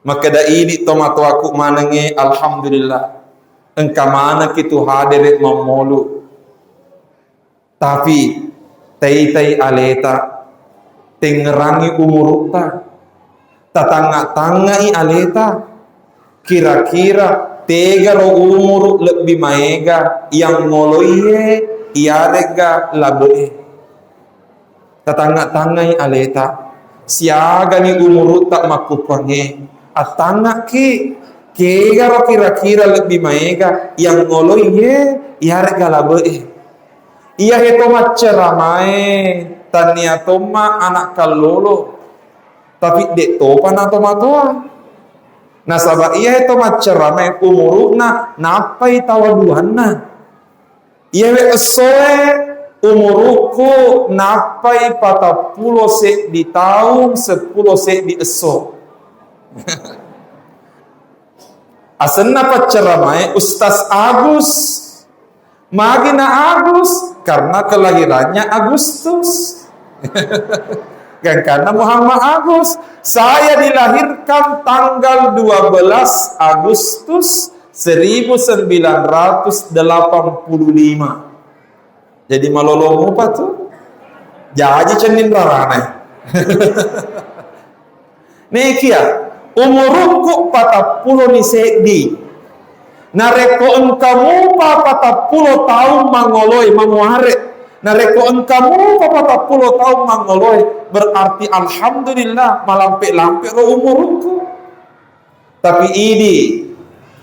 Makkeda idi tomatoaku manengnge, alhamdulillah. Engka manengki tu hadere mammolu. Tapi taitai aleta, tengngerangi umurutta, tatangnga-tangngai aleta, kira-kira tegaro umuru lebbi maega yang ngoloie iyaregga labe'e. Tatangnga-tangngai aleta. Siagani umurutta makkukkuangnge, attangngakki, kegaro kira-kira lebbi maega yang ngoloi ye, yarega labe'e. Iyahe to macceramae, tania tomma anak kallolo, tapi de' topa na tomatoa. Nasaba iyahe to macceramae umuru'na nappai tawa duanna. Iyawe essoe umurukku nappai patappulo seddi taung, seppulo seddi esso. Asenna pacceramae Ustaz Agus. Magi na Agus? Karena kelahirannya Agustus. Gangkanna Muhammad Agus. Saya dilahirkan tanggal dua belas Agustus seribu sembilan ratus delapan puluh lima. Jadi malolo mupa tu. Jaji cenning rarana. Nekia, umurukku patappulo ni seddi. Narekko engka mupa patappulo taung mangoloe, mamuare. Narekko engka mupa patappulo taung mangoloe, berarti alhamdulillah, malampe-lampe ro umurukku. Tapi idi,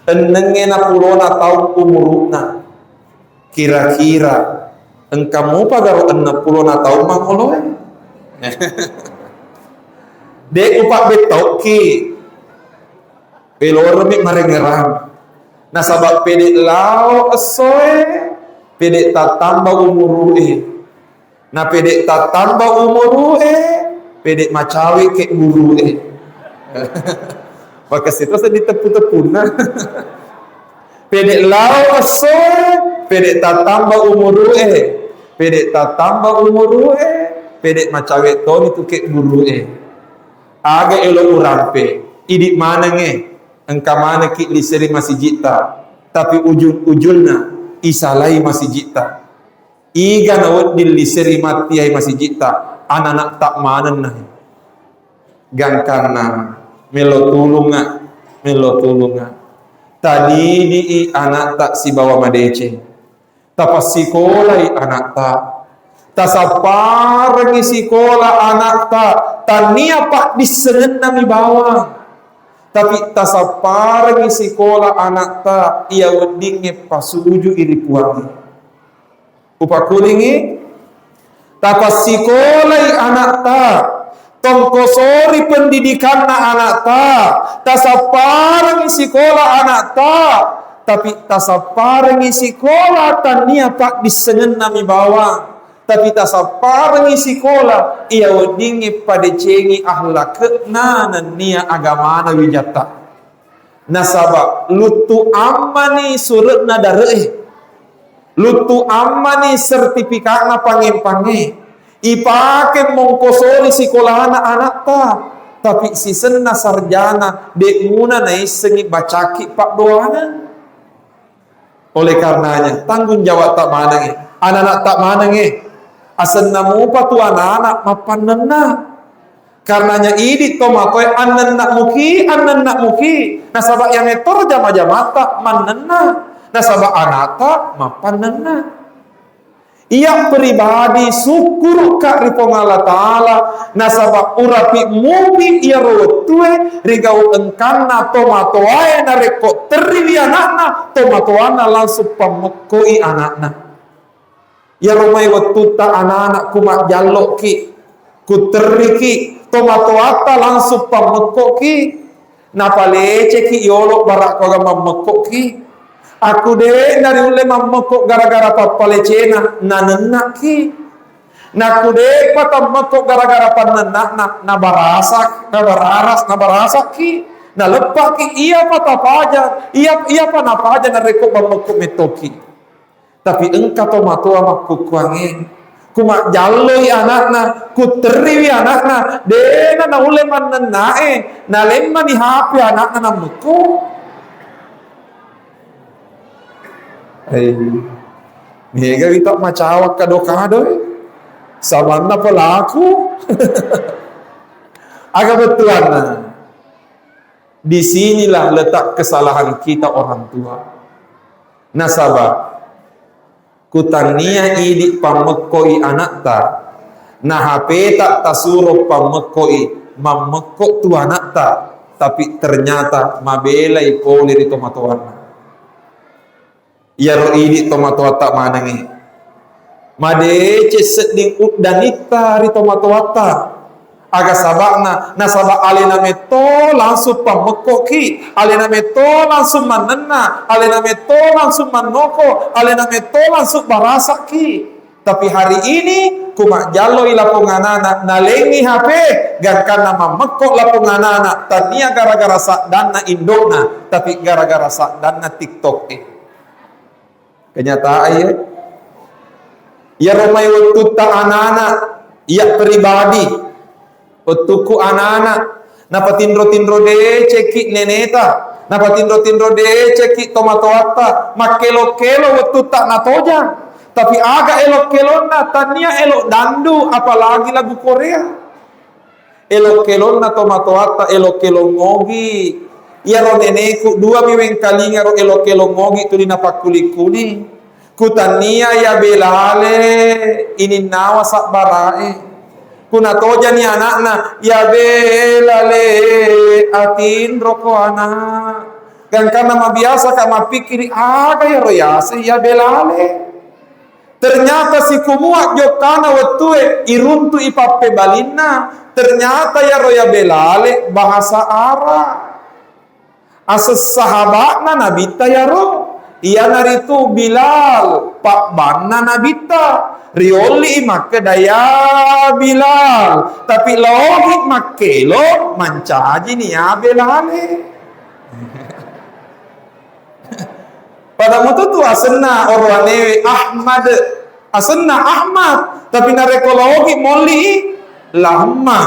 ennengnge napulona taung umuru'na. Kira-kira engka mupa garo enneng pulona taung mangoloe? De' upabbettauki. Peloremi marengerang. Nasaba pede lao essoe, pede tattamba umuru'e. Na pede tattamba umuru'e, pede macawe ke guru'e. Makessito seddi teppu-teppunna. Pede lao essoe, pede tattamba umuru'e, pede tattamba umuru'e, pede macawe toni tu ke guru'e. Aga elo urampe, idi manengnge, engka manekki liseri masijitta, tapi ujung-ujungna isalai masijitta. Iga nawedding liseri mattiai masijitta, anana'ta manenna. Gangkanna, melo tulunga, melo tulunga. Tadidi'i ana'ta sibawa madeceng. Tapassikolai ana'ta. Tasapparengngi sikola ana'ta. Tania paddissengenna mi bawang. Tapi tasapparengngi sikola ana'ta, iya weddingnge pasuju'i ri Puangnge. Upakkulingngi, tapassikolai ana'ta, tongkosori pendidikanna ana'ta, tasapparengngi sikola ana'ta, tapi tasapparengngi sikola tania paddissengenna mi bawang, tapi tasapparengngi sikola iya weddingnge padecengi akhlakna nennia agamana wijatta. Nasaba luttu ammani sure'na dare'e, luttu ammani sertifikatna pangempangnge, ipake mongkosori sikolana ana'ta, tapi sisenna sarjana de' muna naissengi bacaki paddoangeng. Oleh karenanya, tanggung jawabta manengnge, anana'ta manengnge, asenna mupa tu anana mappannenna. Karenanya idi tomatoe annenna muki, annenna muki. Nasaba iya metoro jama-jamata mannenna. Nasaba anata mappannenna. Iya pribadi sukkuruka ri Puang Allah Ta'ala, nasaba urapi mupi iyaro wettue ri gau engkanna tomatoae narekko terriwi ana'na, tomatoanna langsung pammekkoi ana'na. Iyaro mai wettutta anana ku majjalloki, ku terriki, tomatoatta langsung pammekkoki, napaleceki yolo barakko aga mammekkoki. Aku de' nariulle mammekko gara-gara pappalecena, nanennaki. Nakku de'pa tammekko gara-gara pannenna'na, nabarasak, nabararas, nabarasakki. Naleppaki iyapa tapaja, iya, iyapa napaja narekko mammekko mettoki. Tapi engka tomatoa makkukkuangnge, ku majjalloi ana'na, ku terriwi ana'na, de'na naulle mannenna'e, nalemmani H P ana'na nammekko. Hei, mega wita macawa kado-kado, eh. Samanna pelaku. Aga bettuanna? Di sinilah letak kesalahan kita orang tua. Nasaba, ku tania idi pammekkoi ana'ta, Na H P-ta tasuro pammekkoi, mammekko tu ana'ta, tapi ternyata mabelai pole ri tomatoanna. Iyaro idi tomatoatta manengngi. Madeceng sedding uddanitta ri tomatoatta. Aga saba'na? Nasaba alena metto langsung pammekkoki, alena metto langsung mannenna, alena metto langsung mannoko, alena metto langsung barasaki. Tapi hari ini, ku majjalloi lapong anana, nalengngi H P, gangkanna mammekko lapong anana, tania gara-gara saddanna indokna, tapi gara-gara saddanna TikTok e. Kenyataan, ya. Iyaro mai wettutta anana, iya pribadi, wettukku anana, napatinro-tinro decekki neneta, napatinro-tinro decekki tomatoatta, makkelo-kelo wettutta natoja. Tapi aga elok-kelonna, tania elok dandu, apalagi lagu Korea. Elok-kelonna tomatoatta, elok-kelong ogi. Iyaro neneku dua mi wengkalinga ro elok-kelong ogi tuli napakkuli-kuli. Kutannia ya Belale ininnawa sabbarae. Kunatojani anakna, ya Belale atinroko anak. Gangkanna mabiasa ka mappikkiri aga yaro yaseng ya Belale. Ternyata sikumua jokkana wettue iruntu'i pappebalinna, ternyata yaro ya Belale bahasa Arab. Aseng sahaba'na Nabitta yaro, iyanaritu Bilal, pabbanna Nabitta. Riolli makkeda, "Ya Bilal," tapi laogi makkelo mancajini ya Belale. Pada mutu tu asenna orowanewe Ahmad. Asenna Ahmad, tapi narekko laogi molli i, la Umma.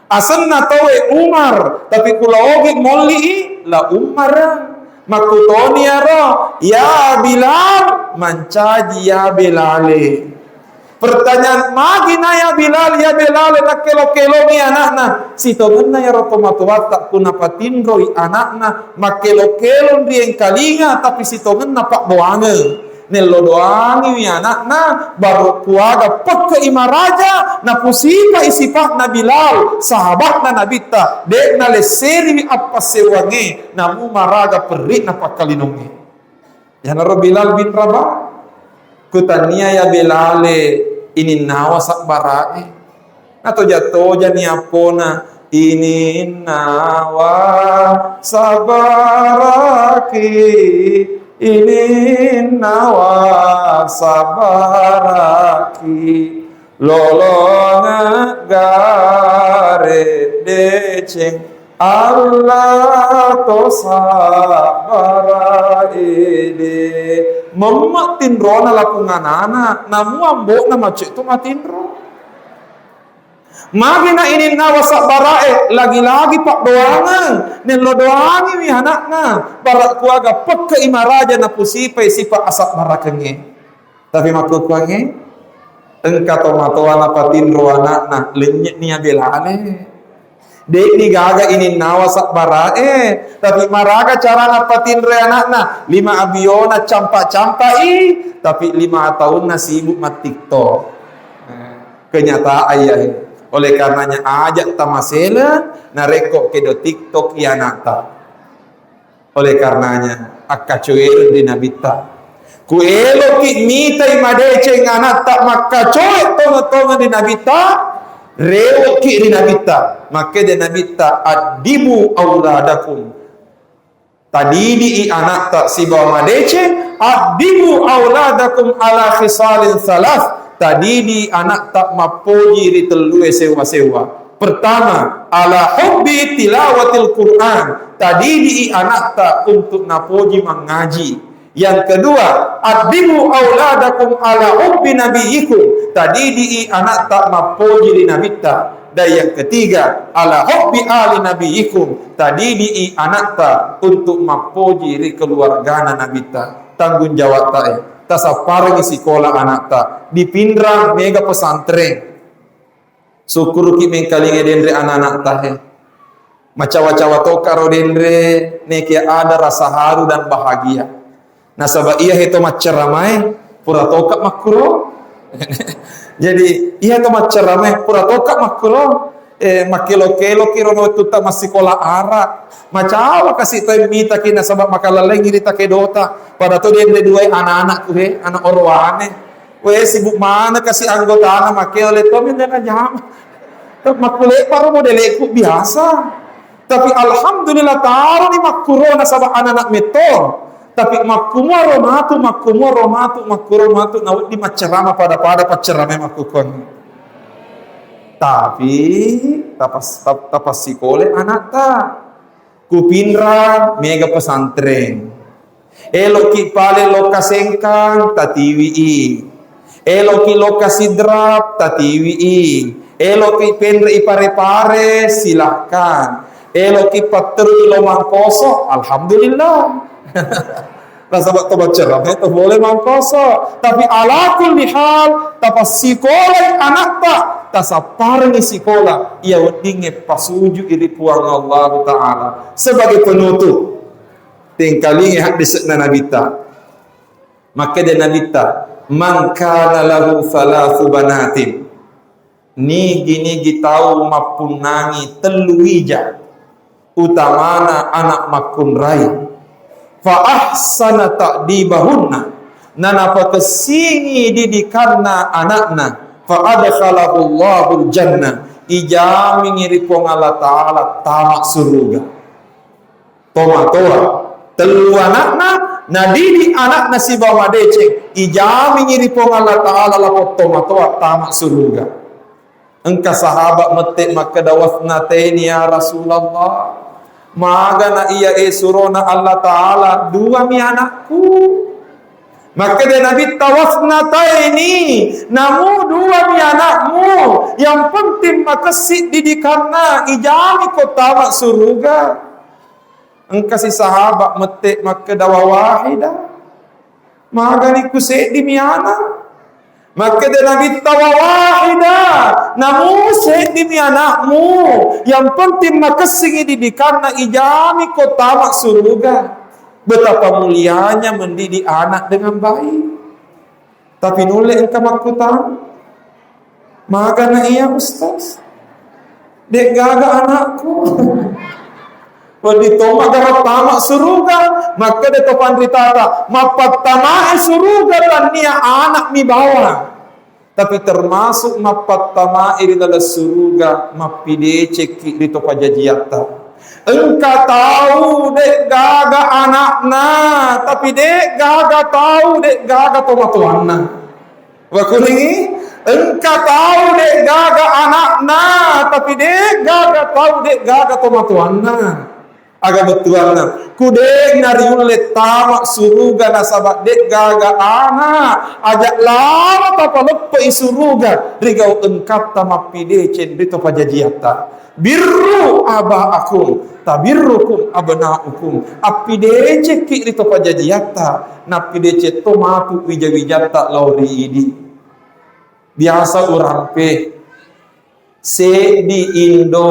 Asenna towe Umar, tapi ku laogi molli i, la Umar. Makkutoni aro, ya Bilal, mancaji ya Belale. Pertanyaan, magi na ya Bilal, ya Belal, nakkelo-kelongi anakna. Sitongenna yaro tomatoatta, ku napatinroi anakna, makkelo-kelong riengkalinga, tapi sitongenna paddoangeng. Nello doangiwi anakna, baru kuaga pekke'i maraja, napusipai sipa'na Bilal, sahaba'na Nabitta, de'na lesseriwi appassewwangnge, namu maraga perri'na pakkalinongnge. Iyanaro Bilal bin Rabah. Kutannia ya Belale ininnawa sabbara'e. Natoja-tojani appona, ininnawa sabbaraki, ininnawa sabbaraki. Lolongeng gare deceng Allah to sabbara ede. Memme tinrona lapung anana, namu ambo'na macet to matinro. Magi na ininnawa sabbara'e, lagi-lagi paddoangeng, nello doangiwi anakna, bara kuaga pekke'i maraja napusipai sipa asabbarakengnge. Tapi makkukkuangnge, engka tomatoa napatinro anakna, lennye'ni ya Belale. De'ni gaga ininnawa sabbara'e, tapi maraga carana patinroi anakna, lima abiona campa-campai, tapi lima taunna sibuk mattiktok. Eh, kenyataan ya. Oleh karenanya, aja tamaseleng, narekko kedo TikTok ya anakta. Oleh karenanya, akkacoereng ri Nabitta. Ku eloki mitai madeceng anatta makkacoe tongeng-tongeng ri Nabitta, rewe'ki ri Nabitta. Makkeda Nabitta, "Addibu auladakum." Tadidii anatta sibawa madeceng, "Addibu auladakum ala khisalin salas." Tadidii anatta mappoji ri tellue sewwa-sewwa. Pertama, ala hubbi tilawatil Quran, tadidii anatta untuk napoji mangaji. Yang kedua, addibu auladakum ala hubbi nabiyikum, tadidii anatta mappoji ri nabitta. Dan yang ketiga, ala hubbi ali nabiyikum, tadidii anatta untuk mappoji ri keluargana nabitta. Tanggung jawabta e, tasapparengi sikola anatta, dipinrang mega pesantren. Sukkuruki mengkalinga denre anak-anak tahe. Macawa-cawa toka ro denre, nekia ada rasa haru dan bahagia. Nasaba iya heto maccaramae, pura toka makkuro. Jadi, iya to maccarama, pura toka makkuro, eh, makkelo-keloki ro wettutta massikola ara. Macawa kasi to mitaki nasaba makalalengi ri takedota. Pada to dende duai anak-anakku he, anak oroane. We sibuk mana kasi anggotana makkelo le to mende najama. Makkulepa ro modeleku biasa. Tapi alhamdulillah taroni makkuro nasaba anak-anak metto. Tapi makkumaro matu, makkumaro matu, makkuro matu, nawedding maccarama pada-pada paccarama makkukkuangnge. Tapi tapas-, tap-, tapassikole anakta. Ku Pinrang, mega pesantren. Eloki pale lokka Sengkang, tatiwi i. Eloki lokka Sidrap, tatiwi i. Eloki penre i Pare-Pare, silahkan. Eloki patterui lo Mangkoso, alhamdulillah. Nasaba to baccerama to boleh Mangkoso. Tapi ala kulli hal, tapassikola'i anakta, tasapparengi sikola, iya weddingnge pasuju'i ri Puang Allahu Ta'ala. Sebagai penutup, tengkalingi haddese'na Nabitta. Makkeda Nabitta, "Man kana lahu thalathu banatin." Nigi-nigi tau mappunnangi tellu wija, utamana anak makkunrai. Fa ahsana ta'dibahunna, nanapakessingi didikanna anakna, fa adkhalahu Allahul jannah, ijamingi ri Puang Allah Ta'ala tama suruga. Tomatoa, tellu anakna, nadidi anakna sibawa madeceng, ijamingi ri Puang Allah Ta'ala lako tomatoa tama suruga. Engka sahabat mette makkeda, "Wasnataini ya Rasulullah." Magana iya e surona Allah Ta'ala, duami anakku. Makkeda Nabitta, "Wasnataini, namu duami anakmu, yang penting makessi didikanna, ijami ko tama suruga." Engkasi sahabat mette makkeda, "Wa wahida." Magani ku seddimi anak. Makkeda Nabitta, "Wa wahida, namu seddimi anakmu, yang penting makessingi didikanna, ijami ko tama suruga." Betapa mulianya mendidik anak dengan baik. Tapi nulle engka makkutana, "Magana iya, Ustaz? De'gaga anakku." Wedding to magara tama suruga, makkeda to panritata, "Mappattamae suruga tannia anakmi bawang." Tapi termasuk mappattamae ri laleng suruga, mappidecekki ri to pajajiatta. Engka tau de'gaga anakna, tapi de'gaga tau de'gaga tomatoanna. Wakuningi, engka tau de'gaga anakna, tapi de'gaga tau de'gaga tomatoanna. Aga bettuanna, ku de'na riulle tama suruga nasaba de'gaga anak, aja lalo tapaleppe'i suruga ri gau engkatta mappideceng ri to pajajiatta. Birru aba'akum, tabirrukum abna'ukum. Appidecekki ri to pajajiatta, nappideceng to matu wija-wijatta lao ri idi. Biasa urampe, seddi indo,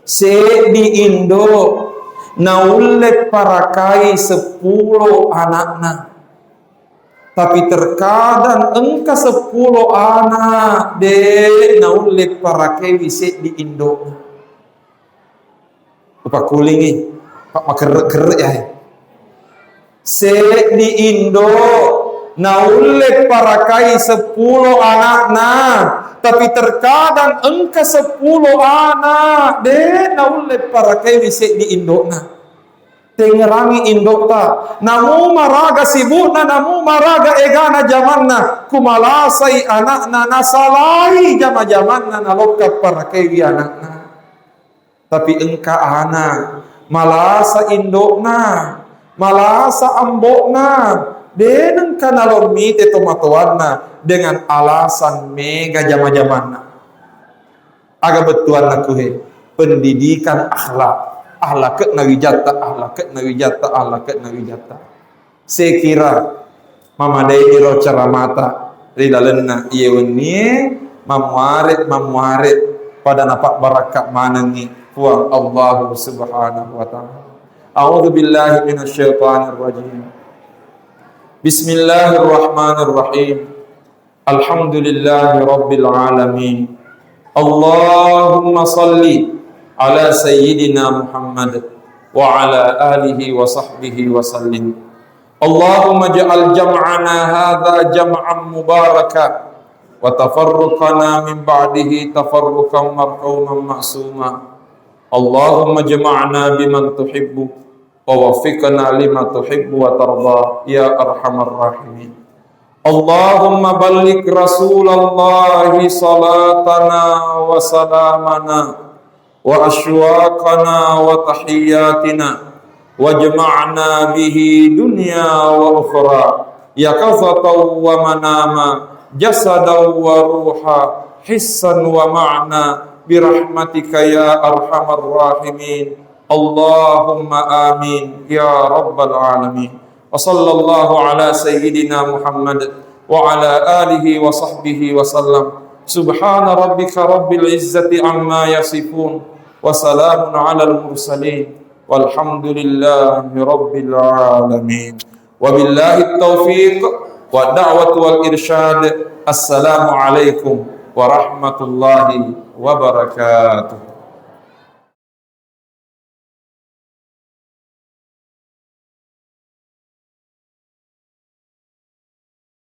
seddi indo naulle parakai seppulo anakna. Tapi terkadang engka seppulo anak, de naulle parakaiwi seddi indona. Upakkulingi, Pak, makerre-kerre ya. Seddi indo naulle parakai seppulo anakna, tapi terkadang engka seppulo anak, de naulle parakaiwi seddi indona. Tengngerangi indota, namu maraga sibukna, namu maraga egana jamanna, kumalasai anakna, nasalai jama-jamanna, nalokka parakaiwi anakna. Tapi engka ana, malasa indokna, malasa ambokna, de nengka nalo mite tomatoanna dengan alasan mega jama-jamanna. Aga bettuanna kuhe? Pendidikan akhlak. Akhlakna wijatta, akhlakna wijatta, akhlakna wijatta. Sekira mamadaini ro caramata ri lalenna iye wennie, mammuare, mammuare pada napabbarakka manengngi Puang Allahu Subhanahu wa Ta'ala. A'udzu billahi minasyaitonir rajim. Bismillahirrahmanirrahim. Alhamdulillahi rabbil alamin. Allahumma salli ala sayyidina Muhammad wa ala alihi wa sahbihi wa sallim. Allahumma ja'al jam'ana hadha jam'an mubaraka wa tafarruqana min ba'dihi tafarruqan marhuman ma'suma. Allahumma jama'na biman tuhibbu wa waffiqna lima tuhibbu wa tarda ya arhamar rahimin. Allahumma balligh rasulallahi salatana wa salamana wa asywaqana wa tahiyyatina wajma'na bihi dunya wa ukhra yaqazatan wa manama jasadan wa ruha hissan wa ma'na birahmatika ya arhamar rahimin. Allahumma amin ya rabbal alamin. Wa sallallahu ala sayyidina Muhammad wa ala alihi wa sahbihi wa sallam. Subhana rabbika rabbil izzati amma yasifun. Wa salamun alal mursalin. Walhamdulillahi rabbil alamin. Wabillahi taufiq wa da'wat wal irsyad. Assalamu alaikum warahmatullahi wabarakatuh.